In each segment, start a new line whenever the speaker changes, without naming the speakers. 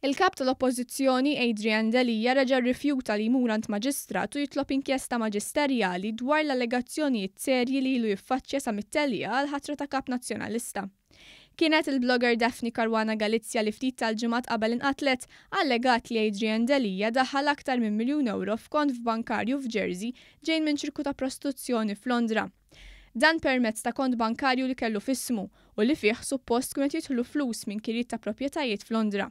Il-Kap tal-Oppożizzjoni Adrian Delia reġa' rrifjuta li jmur għand maġistrat u jitlob inkjesta maġisterjali dwar l-allegazzjonijiet serji li ilu jiffaċċja sa mit-tellieqa għall-ħatra ta' Kap Nazzjonalista. Kienet il-blogger Daphne Caruana Galizia li ftit tal-ġimgħat qabel inqatlet, allegat li Adrian Delia daħħal aktar minn miljun ewro f'kont f'bankarju f'Jersey ġejn minn ċirku ta' prostituzzjoni f'Londra. Dan permezz ta' kont bankarju li kellu f'ismu u li fih suppost kienu qed jidħlu flus minn kirjiet ta' proprjetajiet f'Londra.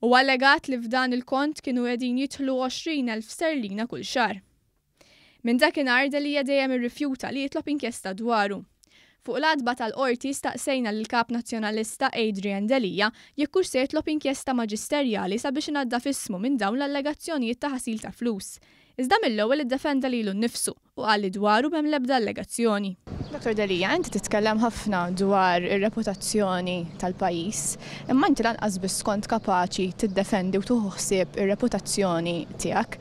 Huwa allegat li f'dan il-kont kienu qegħdin jidħlu 20,000 sterlina kull xahar. Minn dakinhar Delia dejjem irrifjuta li jitlob inkjesta dwaru. Fuq l-għatba tal-Qorti staqsejna lill-Kap Nazzjonalista Adrian Delia jekk hux se jitlob inkjesta maġisterjali sabiex inaddaf ismu minn dawn l-allegazzjonijiet ta' ħasil ta' flus. Iżda mill-ewwel iddefenda lilu nnifsu u qal li dwaru m'hemm l-ebda allegazzjoni.
Dottor Delia, inti titkellem ħafna dwar ir-reputazzjoni tal-pajjiż, imma inti lanqas biss kont kapaċi tiddefendi u tieħu ħsieb ir-reputazzjoni tiegħek.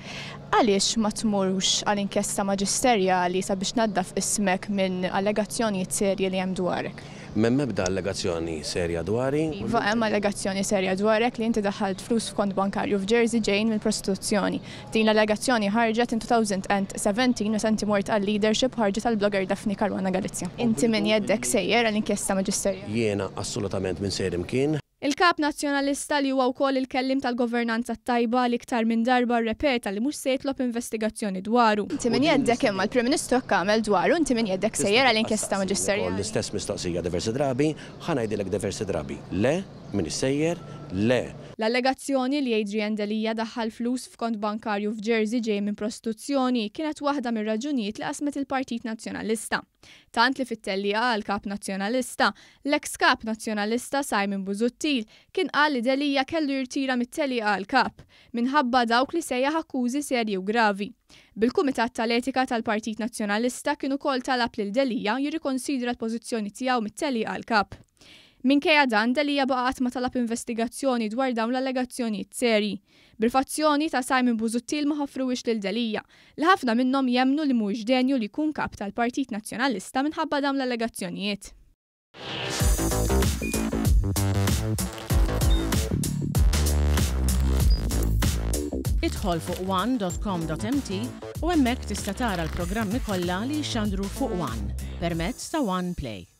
Għaliex ma tmurx għal inkjesta maġisterjali sabiex tnaddaf ismek minn allegazzjonijiet serji li hemm dwarek?
M'hemm ebda allegazzjoni serja dwari.
Iva, hemm allegazzjoni serja dwarek li inti daħħalt flus f'kont bankarju f'Jersey ġejjin mill-prostituzzjoni. Din l-allegazzjoni ħarġet in 2017 meta inti mort għal-leadership ħarġet għall-blogger Daphne Caruana Galizia. Inti minn jeddek sejjer għal inkjesta maġisterjali?
Jiena assolutament minn sejjer imkien.
Il-Kap Nazzjonalista li huwa wkoll il-kelliem tal-governanza t-tajba li iktar minn darba rrepeta li mhux se jitlob investigazzjoni dwaru.
Inti minn jeddek imma l-Prim Ministru hekk għamel dwaru, inti minn jeddek sejjer għal inkjesta maġisterjali?
L-istess mistoqsija diversi drabi, ħa ngħidilek diversi drabi. Le, m'iniex sejjer, le.
L-allegazzjoni li Adrian Delia daħħal flus f'kont bankarju f'Jersey ġej minn prostituzzjoni kienet waħda mir-raġunijiet li qasmet il-Partit Nazzjonalista. Tant li fit-tellieqa għal Kap Nazzjonalista, l-eks Kap Nazzjonalista Simon Busuttil kien qal li Delia kellu jirtira mit-tellieqa għal Kap, minħabba dawk li sejjaħ akkużi serji u gravi. Bil-Kumitat tal-Etika tal-Partit Nazzjonalista kien ukoll talab lil Delia jirrikonsidra l-pożizzjoni tiegħu mit-tellieqa għal Kap. Minkejja dan, Delia baqa' qatt ma talab investigazzjoni dwar dawn l-allegazzjonijiet serji. Bil-fazzjoni ta' Simon Busuttil ma ħafruhiex lil Delia, li ħafna minnhom jemmnu li mhuwiex denju li jkun Kap tal-Partit Nazzjonalista minħabba dawn l-allegazzjonijiet.
Idħol fuq one.com.mt u hemmhekk tista' tara l-programmi kollha li jixxandru fuq One permezz ta' One Play.